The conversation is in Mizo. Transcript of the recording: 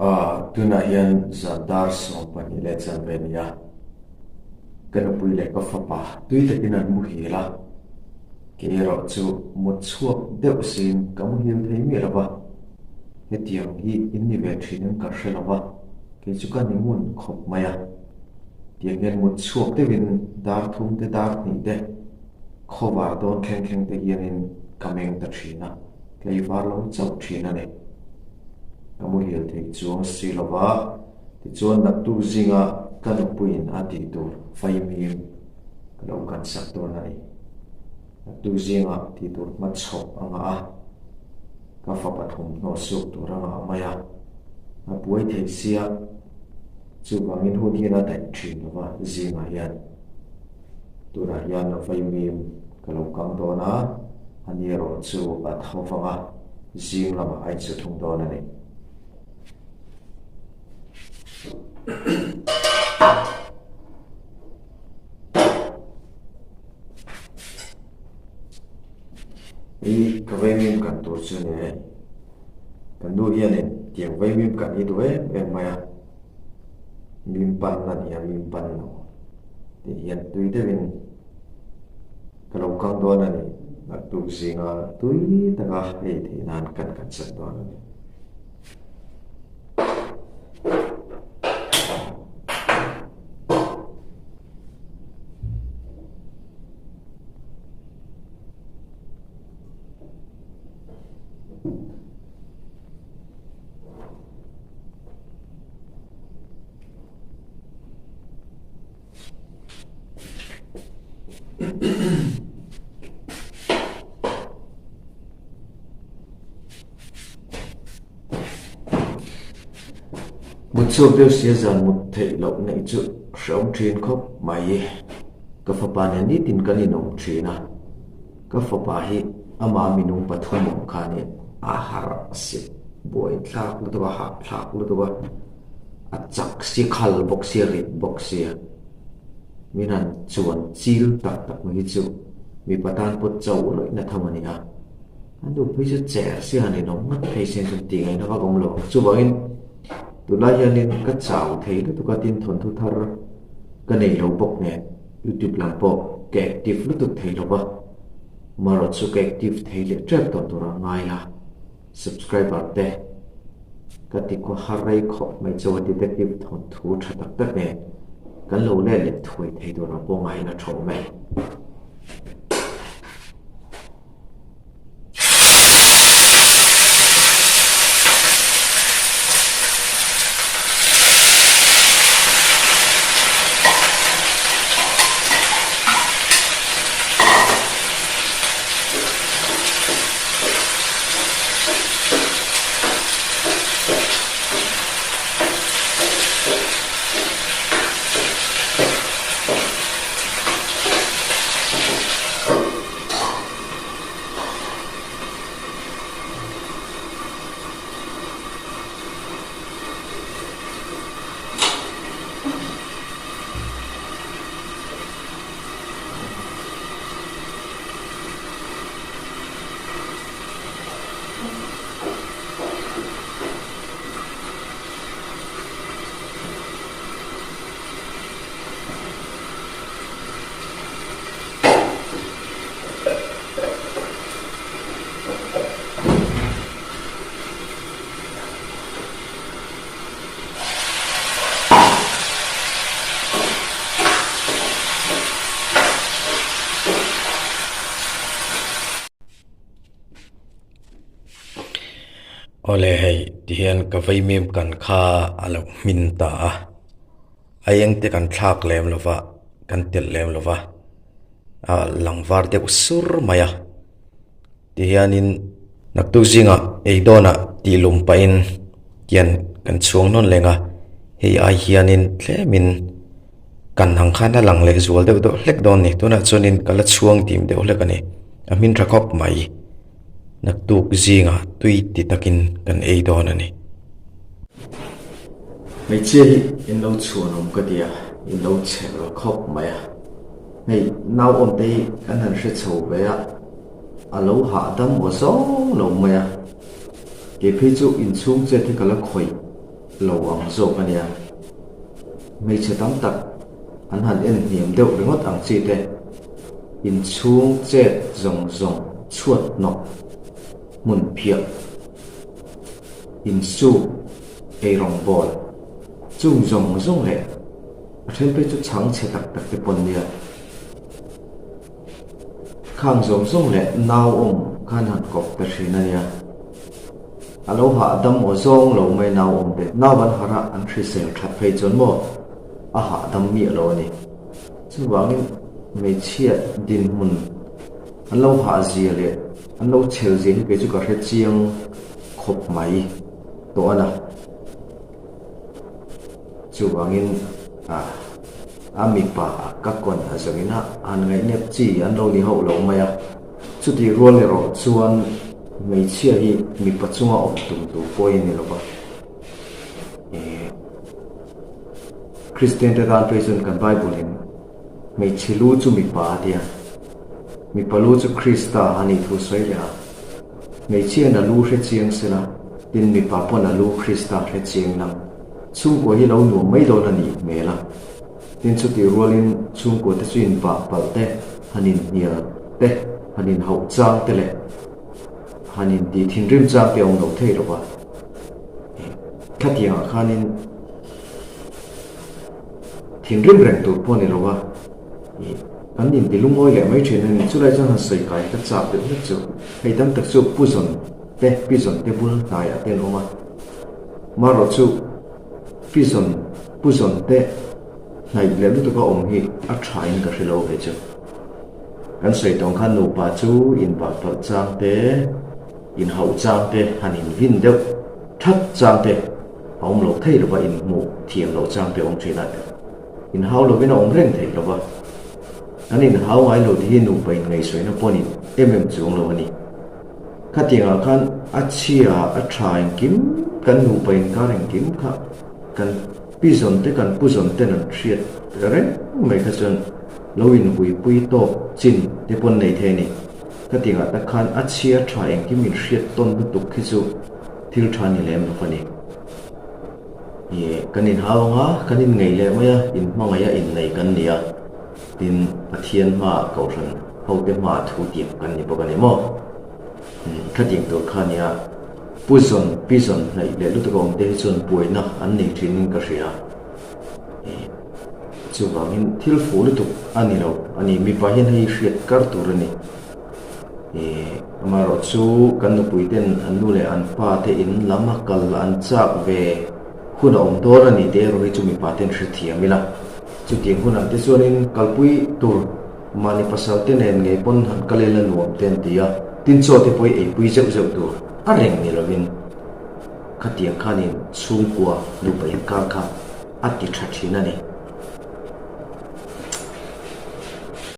Tunah hian zan dar 12 leh chanve a ni a, ka nupui leh ka fapa tui takin an muhil a, kei erawh chu mut chhuak deuh siin ka muhil thei miah lo va, hetiang hi in ni ve thin in ka hre lo va, kei chu ka ni ngun khawp mai a, tiang hian mut chhuak deuhin dar thum te dar hnih te khawvar dawn thleng thleng te hianin ka meng ta thin a. Tleivar lo chauh thin a ni. Ka muhil thei chuang si lo va, tichuan naktuk zinga ka nupuiin a tih tur faimim ka lo kan sak dawn a ni. Naktuk zinga tih tur hmachhawp a ngah a, ka fapa thawmhnaw suk tur a ngah mai a, a buai thei sia, chuvangin hun hian a daih thin lo va zingah hian. Tunah hian vaimim ka lo kang dawn a, ani erawh chu a tho vang a, zing lamah a insu thung dawn a ni. I ka vaimim kan tur chu ni hei, kan nu hianin tiang vaimim kan hi duh em em mai a. Mim pan a nia, mim pan lo tih hian tui deuhin ka lo kang dawn a ni. Naktuk zinga tui taka ei theih nan kan kan chan dawn a ni. Mut chhuak deuh sia zan mut theih loh neih chu hrehawm thin khawp mai. Ka fapa nen nitin kan inawm thin a, ka fapa hi ama minung pathum awm kha a ni. A harh si buai thlak lutuk a, hah thlak lutuk a, a chak si khal bawk si a rit bawk si a, min han chuan chil tak tak mai hi chu mipa tan pawh cho rawih na tham a ni a, a nu phei chu cher si han inawm ngat phei se chuan tih ngaihna vak awm lo ang. Chuvangin tunlai hianin ka chau thei lutuk a tin thawnthu thar ka nei lo bawk nen youtube lam pawh ka active lutuk thei lo va. Marawh chu ka active thei leh tep tawh tur a ngai a, subscriber te ka ti khaw har rei khawp mai chu a detective thawnthu tha tak tak nen kan lo let leh thuai thei tur ang pawh ngaiin a tha awm e. Awle hei tihian ka vaimim kan kha a lo hmin ta a a eng te kan thlak lem lo va kan telh lem lo va a lang var deuh sur mai a tihianin naktuk zingah ei dawnah tih lum pahin hian kan chhuang hnawn leng a hei ai hianin tlemin kan ang khan a lang leh zual deuh deuh hlek dawn a ni tunah chuanin ka la chhuang tim deuh hlek a ni a hmin tha khawp mai naktuk zingah tui ti takin kan ei dawn a ni. Hmeichhia hi in lo chhuan awm ka ti a, in lo chhe ro khawp mai a. Hei nauawmte hi kan han hre chho ve a, a lo hahdam aw zawng lo mai a. Kei phei chu inchhung chet hi ka la khawih. lo ang zawk a nia. Hmeichhe tam tak an han en hniam deuh ringawt ang chi te, inchhung chet zawng zawng chhuat hnawk hmun phiah, insuk, eirawngbawl chung zawng zawng leh a then phei chu chhang chhe tak tak te pawn nia. Khang zawng zawng leh nau awm khan han kawp ta thin a nia. A lo hahdam aw zawng lo mai nau awm te. Nau an harh a, an hrisel that phei chuan maw a hahdam miah lo a ni. Chuvangin hmeichhia dinhmun an lo hahzia leh an lo chhelzia hi kei chu ka hre chiang khawp mai tawh a na. Chuvangin a a mipa a ka kawn a zawin a, han ngaihnep chi an lo ni hauh lo mai a. Chutih rual erawh chuan hmeichhia hi mipa chunga awm tum tur pawh a ni lo va. Ih Kristian te tan phei chuan kan Bible in hmeichhe lu chu mipa a tia, mipa lu chu Krista a nih thu sawi leh a. Hmeichhiain a lu hre chiang sela, tin mipa pawn a lu Krista hre chiang lang. Chhungkua hi lo nuam mai dawn a nih hmel a. Tin chutih rualin chhungkua te chu inbah palh te, han inhnial te, han inhauh chang te leh han intih thinrim chang te a awm lo thei lo va. Khatiangah khanin thinrim reng tur pawh a ni lo va. Kan inti lungawi leh mai thin a ni. Chulai chuan han sawi kai ka chak deuh hlek chu. Hei tam tak chu Pu Zawn te, Pi Zawn te bul hnaiah te an awm a. Marawh chu Pi Zawn, Pu Zawn te hnaih leh lutuk a awm hi a tha in ka hre lo ve chu. Kan sawi tawng khan nupa chu inbah palh chang te, inhauh chang te, han invin deuh that chang te a awm lo thei lova inhmuh thiam loh chang te a awm thin a. Inhau lovin a awm reng theih lova, kan inhau ngai lo tih hi nupa inngaihsawina pawh ni em em chuang lo a ni. Khatiangah khan a chhia, a tha engkim, kan nupa inkar engkim kha kan pi zawn te kan pu zawn ten an hriat reng mai kha chuan lo inhuipui tawk chin te pawn nei thei a ni. Khatiangah tak khan a chhia, tha engkim inhriat tawn lutuk khi chu thil tha ni lem lo a ni. Ih, kan inhau ang a, kan inngeih leh mai a, inhmangaih a innei kan ni a, tin, Pathian hmaah Kohhran hote hmaah thu tiam kan ni bawk a ni maw? Umm, khatiang tur kha a nia, Pu Zawn, Pi Zawn hnaih leh lutuk a awm te hi chuan buaina an nei thinin ka hria. Ih, chuvangin thil fuh lutuk a ni lo a ni, mipa hian hei hriat kar tur a ni. Ih, amaherawh chu kan nupui ten an nu leh an pa te in lam a kal an chak ve hun a awm dawn a ni tih erawh hi chu mipa ten hrethiam ila. Chutiang hunah te chuanin kalpui tur mahni pasal te nen ngei pawn han kal ila nuam te an ti a, tin chaw te pawh hi eipui zeuh zeuh tur a reng ni lovin khatiang khanin chhungkua nupa inkar kha a ti tha thin a ni.